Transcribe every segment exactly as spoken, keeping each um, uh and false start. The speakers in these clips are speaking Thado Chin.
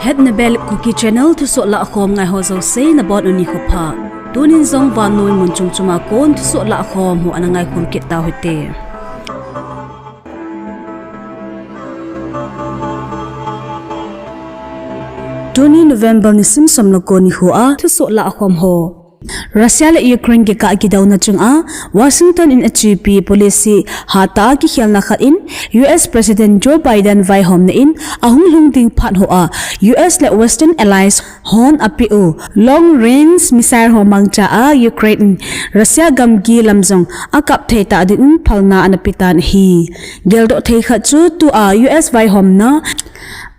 Etnabel Kuki Channel thusoh lahkhom ngaiho jouse nabonun nikho pha. Tunin jong vannoi mun chom choma kon thusoh lahkhom ho ana ngaikhom kit tauhite. Tuni November nisim som le ko nikhoa thusoh lahkhom ho. Russia le Ukraine kikah kidouna chunga Washington in achepi policy hatah a kikhelna khat in, U S President Joe Biden vaihomna in ahung lhung ding phat hoa U S le Western Allies hon apeh u long range missile ho mangcha a Ukraine in Russia gamgi lam jong akap thei tah dingin phalna ana petan ahi. Geldoh thei khat chu tua U S vaihomna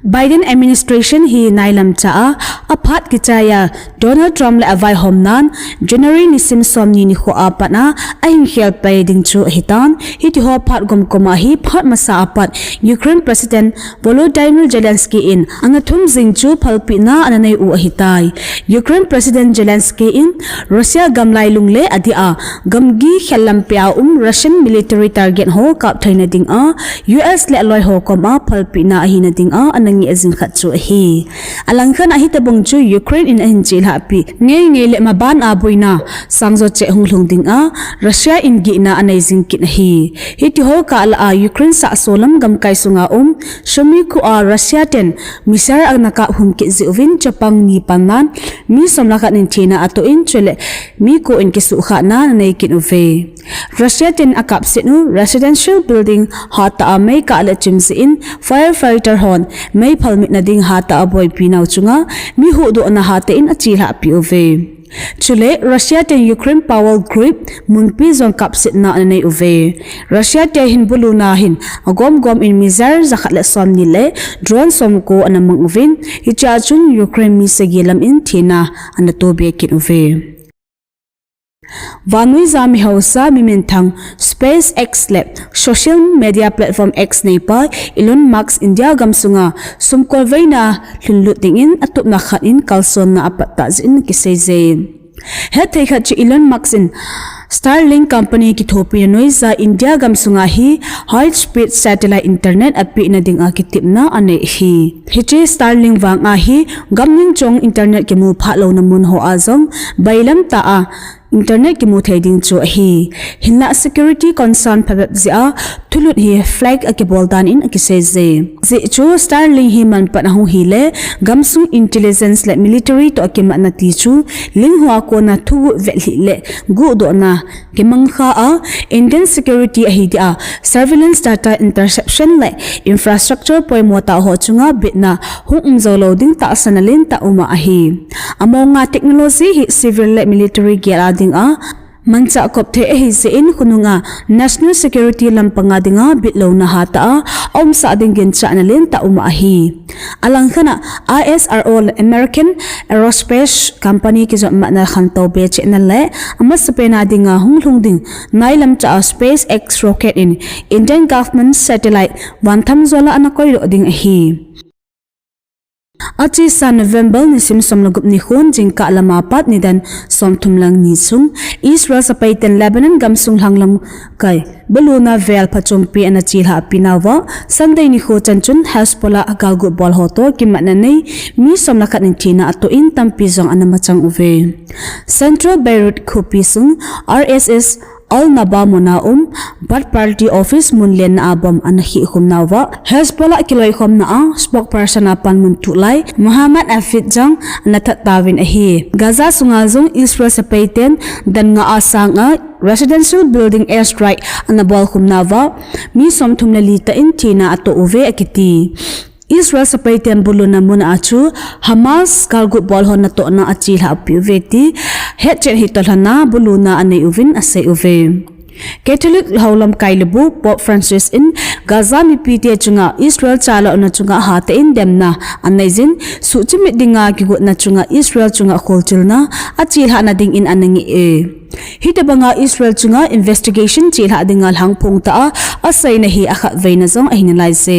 Biden administration hi nailam cha a, aphat kichaiya Donald Trump le avaihomnan January nisim somni nikhoa pat a ahin khel pai ding chu ahitan. Hitiho phat gomkoma hi phat masa apat Ukraine President Volodymyr Zelensky in ana thum jing chu phalpina ana nei u ahitai. Ukraine President Zelensky in Russia gamlai lung le adeh a gamgi khel lampia um Russian military target ho kap theina dinga U S le aloi ho koma phalpina ahina dinga ana ngeh jing khat chu ahi. Alangkhat a hitobang chu Ukraine in ahin chelhahpi ngeingei le maban a boina sangjo cheh hung lhung dinga Russia in gihna anei jing kit ahi. Hitiho kah lah a Ukraine sahso lam gamkai sunga um Sumy khoa Russia ten missile ana kap hum kit jeh uvin chapang ni pannan mi som le khat in thina atoh in chule mi ko in kisuhkhahna anei kit uve. Russia ten akapset u residential building hatah a mei kah le chim jeh in firefighter hon mei phalmitna ding hatah a boipi nau chunga mi huhdohna hatah in achelhahpi uve. Chule Russia ten Ukraine power grid munpi jong kapsetna ana nei uve. Russia te hin buluna hin agomgom in missile jakhat le somni le drone somko ana mang uvin, hichea chun Ukraine mi sagi lam in thina ana tobe kit uve. Vannoi jami haosa mi minthang SpaceX le social media platform X neipa Elon Musk India gamsunga sumkolveina lhunlut dingin atupna khat in kalsonna apat tah jeh in akiseije. Hetthei khat chu Elon Musk in Starlink company kithopina noija India gamsunga hi high speed satellite internet apehna dinga kitepna anei ahi. Hiche Starlink vanga hi gamning chong internet kimu phah louna mun hoa jong bailam tah a internet kimu thei ding chu ahi. Hinla security concern phabep jeh a thulut hi flag akibol dan in akiseije. Jeh chu Starlink hi manpat ahung hile gamsung intelligence le military toh akimatna ti chu link hoa kona thuguh vetlhih le guhdohna kimangkha a, Indian security ahi dia surveillance data interception le infrastructure poimo tah ho chunga bitna hung um joulou ding tahsanna lentah uma ahi. Amonga technology hi civil le military gel a dinga manchah kop thei ahi jeh in khonunga national security lampanga dinga bitlouna hatah a aumsah ding ginchahna lentah uma ahi. Alangkhat a I S R O le American Aerospace Company kijopmatna khantou be chehna le amasapen a dinga hung lhung ding nailam cha a SpaceX rocket in Indian government satellite vantham jola ana koidoh ding ahi. Achesa November nisim som le gup nikhon jingkah lama pat nidan somthum le ni chung Israel sepai ten Lebanon gamsung lhanglam kai buluna vel phachompi ana chelhahpi nauva Sunday nikho chan chun Hezbollah galgut bol ho toh kimatna nei mi som le khat in thina atoh in tampi jong ana machang uve. Central Beirut khopi sung R S S Al-Naba muna um Baath Party office mun lenna a bomb ana khehkhum nauva Hezbollah kiloikhomna a spokesperson a panmun tuhlai Mohammad Afif jong ana that tauvin ahi. Gaza sunga jong Israel sepai ten dan nga a sanga residential building airstrike ana bolkhum nauva mi somthum le li tah in thina atoh uve akiti. Israel sepai ten buluna muna chu Hamas galgut bol hon natohna achelhahpi uve ti hetchet hitoh lhana buluna anei uvin asei uve. Catholic houlamkai lebu Pope Francis in Gaza mipite chunga Israel chalona chunga hatah in demna aneijin, suhchimit dinga kigotna chunga Israel chunga kholchilna achelhahna dingin ana ngeh e. Hitobanga Israel chunga investigation chelhah dinga lhangphong tah a aseina hi akhatveina jong ahi nalaiye.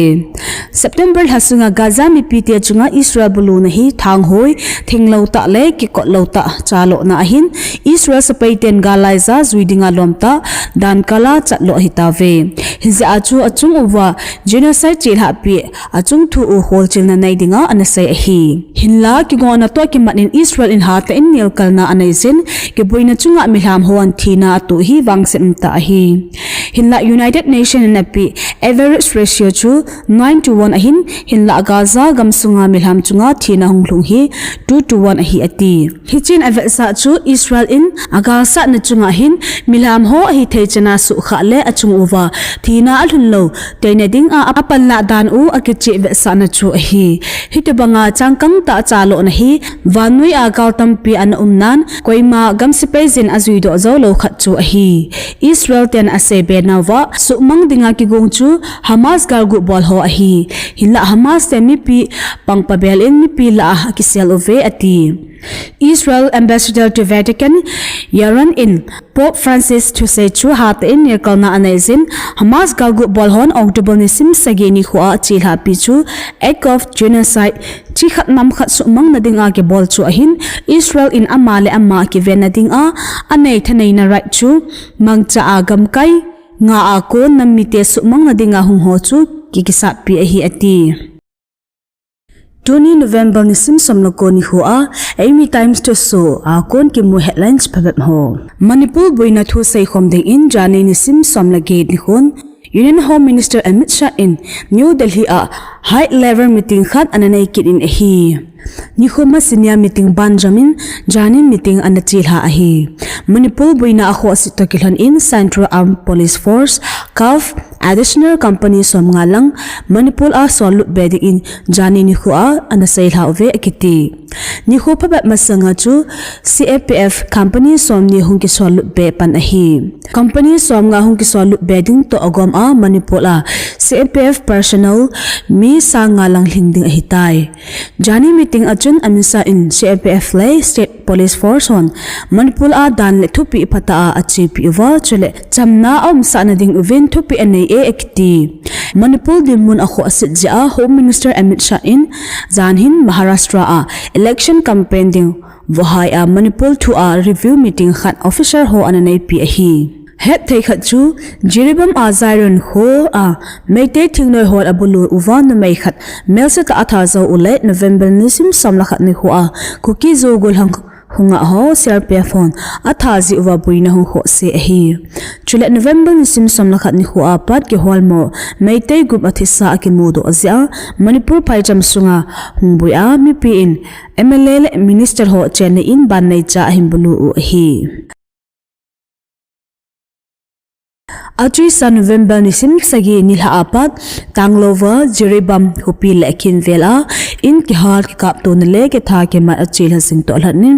September lha sunga Gaza mipite chunga Israel buluna hi thanghoi, thinglou tah le kikotlou tah chalona ahin, Israel sepaiten gal laija jui dinga lomtah dan kala chatlou ahitauve. Hijeh a chu achung uva genocide chelhahpi achung thu u holchilna nei dinga anasei ahi. Hinla kigona toh kimat in Israel in hatah in nelkalna aneijin, kiboina chunga milham hon thina atoh hi vangset umtah ahi. Hinla United Nation in apeh average ratio chu nine to one ahin, hinla Gaza gamsunga milham chunga thina hunglhung hi two to one ahi ati. Hichun avetsah chu Israel in agalsatna chunga hin milham ho ahithei chana suhkhah le achung uva thina alhunlou teina dinga apanlah dan u akicheh vetsahna chu ahi. Hitobanga changkang tah chalona hi vannoi a gal tampi ana umnan, koima gamsepai jin ajuidoh joulou khat chu ahi. Israel ten aseibe nauva suhmang dinga kigong chu Hamas galguh bol ho ahi. Hinla Hamas ten mipi pangpabel in mipi lah a akisel uve ati. Israel Ambassador to Vatican, Yaron in Pope Francis thusei chu hatah in nelkalna aneijin, Hamas galguh bol hon October nisim sagi nikho a chelhahpi chu act of genocide, chikhat namkhat suhmangna dinga kibol chu ahin, Israel in ama le ama kivenna dinga anei thaneina right chu mangcha a gamkai nga a kon nam mite suhmangna dinga hung ho chu kikisatpi ahi ati. Tuni November nisim som le ko nikho a Eimi Times thusoh a kon kimu headlines phabep ho. Manipur boina thu seikhom dingin jani nisim som le get nikhon Union Home Minister Amit Shah in New Delhi a high level meeting khat ana nei kit in ahi. Nikho ma senior meeting ban jamin jani meeting ana chelha ahi. Manipur boina akhohse toh kilhon in Central Armed Police Force, CAF, additional company somnga lang Manipur a sollut be dingin jani nikho a ana seilha uve akiti. Nikho phabep masanga chu C A P F company somni hung kisollut be pan ahi. Company somnga hung kisollut be ding toh agom a Manipur a C A P F personnel mi sang nga lang lhing ding ahitai. Jani meeting a chun Amit Shah in C A P F le State Police Force hon Manipur a dan le thupeh phatah a achepi uva, chule chamna aumsah na ding uvin thupeh anei e akiti. Manipur dinmun akhohset jeh a Home Minister Amit Shah in jan hin Maharashtra a election campaign ding vohai a Manipur thu a review meeting khat officer ho ana neipi ahi. Hetthei khat chu Jiribam a Jairon kho a Meitei thingnoi hon abulu uva numei khat melse tah a atha jou u le November nisim som le khat nikho a Kuki Zo golhang hunga ho C R P F hon atha jeh uva boina hung khohse ahi. Chule November nisim som le khat nikho a pat kiholmo Meitei gup athisa akimudoh jeh a Manipur phaicham sunga hung boi a mipi in M L A le minister ho chenna in ban neicha ahin bulu u ahi. Achesa November nisim sagi nilhah a pat, Tanglouva, Jiribam khopi le akimvel a in kihal kikaptona le kitha kimat achelha jing toh lhon in,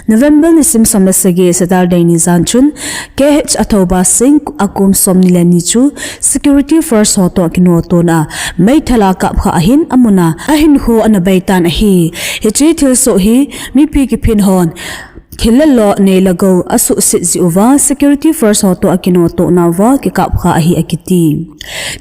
November nisim som le sagi Saturday nijan chun K H Athouba Singh akum somni le ni chu security force ho toh kinotona meithal a kapkha ahin amun a ahinkho ana beitan ahi. Hiche thilsoh hi mipi kiphin hon thil le lo nei le gou asuhset jeh uva security force ho toh akinotona uva kikapkha ahi akiti.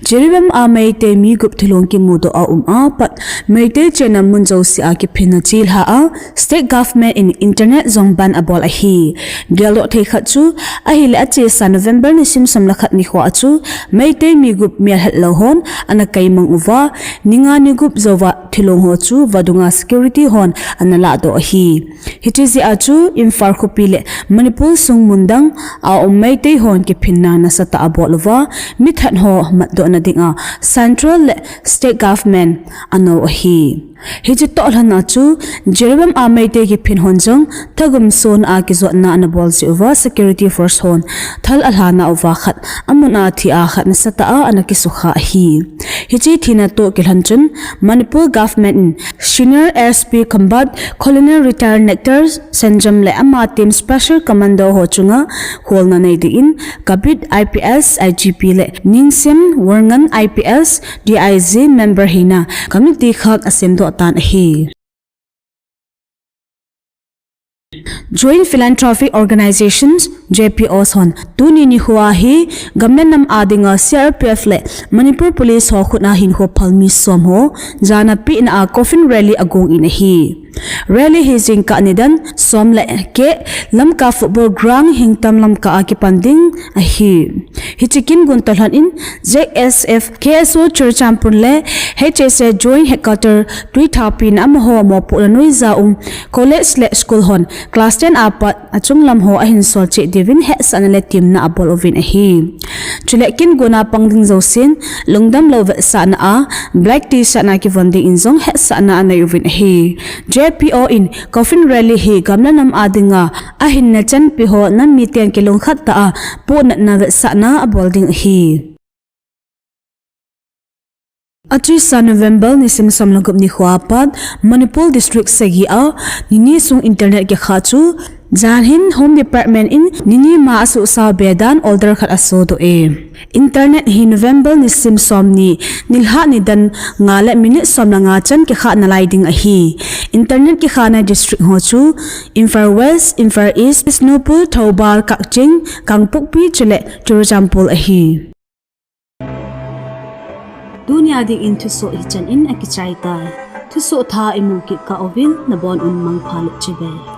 Jiribam a Meitei mi gup thilong kimudoh a um a pat Meitei chenna mun jouse a kiphinna chelha a state government in internet jong ban abol ahi. Geldoh thei khat chu ahile achesa November nisim som le khat nikho a chu Meitei mi gup melhetlou hon ana kaimang uva, ninga ni gup jouva thilong ho chu vadunga security hon ana lahdoh ahi. Hiche jeh a chu Imphal khopi le Manipur sung mun dang a um Meitei hon kiphinna nasatah abol uva, mithat ho matdohna dinga central le state government anou ahi. Hiche toh lhon a chu Jiribam a Meitei kiphin hon jong thagum sona kijotna ana bol jeh uva security force hon thal alhana uva khat amun a thi a khat nasatah a ana kisukha ahi. Hiche thina toh kilhon chun Manipur government in Senior S P Combat Colonel Retired Nectar Sanjam le ama team Special Commando ho chunga kholna nei dingin Kabit I P S I G P le Ningsem Warngan I P S D I G member hina committee khat asemdoh tan ahi. Joint Philanthropic Organizations, J P Os hon tuni nikho a hi gam le nam a dinga C R P F le Manipur Police ho khut a hinkho phalmi som ho jana pehna a coffin rally agong in ahi. Rally hi jingkah nidan som le keh Lamka Football Ground Hingtam Lamka a kipan ding ahi. Hiche kin gon toh lhon in Z S F, K S O Churachandpur le H S A Joint Headquarter Tuithapi na amaho mopohna noiya um college le school hon class ten a pat achung lam ho ahin sol cheh diuvin hetsahna le temna abol uvin ahi. Chule kin gon a pang ding jousen lungdam lou vetsahna a black T-shirt na kivon ding in jong hetsahna anei uvin ahi. J P O in coffin rally hi gam le nam a dinga ahinna chanpi ho nam miten kilungkhat tah a pohnatna vetsahna abol ding ahi. Achesa November nisim som le gup nikho a pat Manipur District sagi a nini sung internet kikhah chu jan hin Home Department in nini ma asuhsao be dan order khat asodoh e. Internet hi November nisim somni nilhah nidan nga le minute som le nga chan kikhah nalai ding ahi. Internet kikhahna district ho chu Imphal West, Imphal East, Bishnupur, Thoubal, Kakching, Kangpokpi chule Churachandpur ahi. Tunia dingin thusoh hichan in akichai tai. Thusoh thah imu kit kah uvin nabon un mangpha le chibai.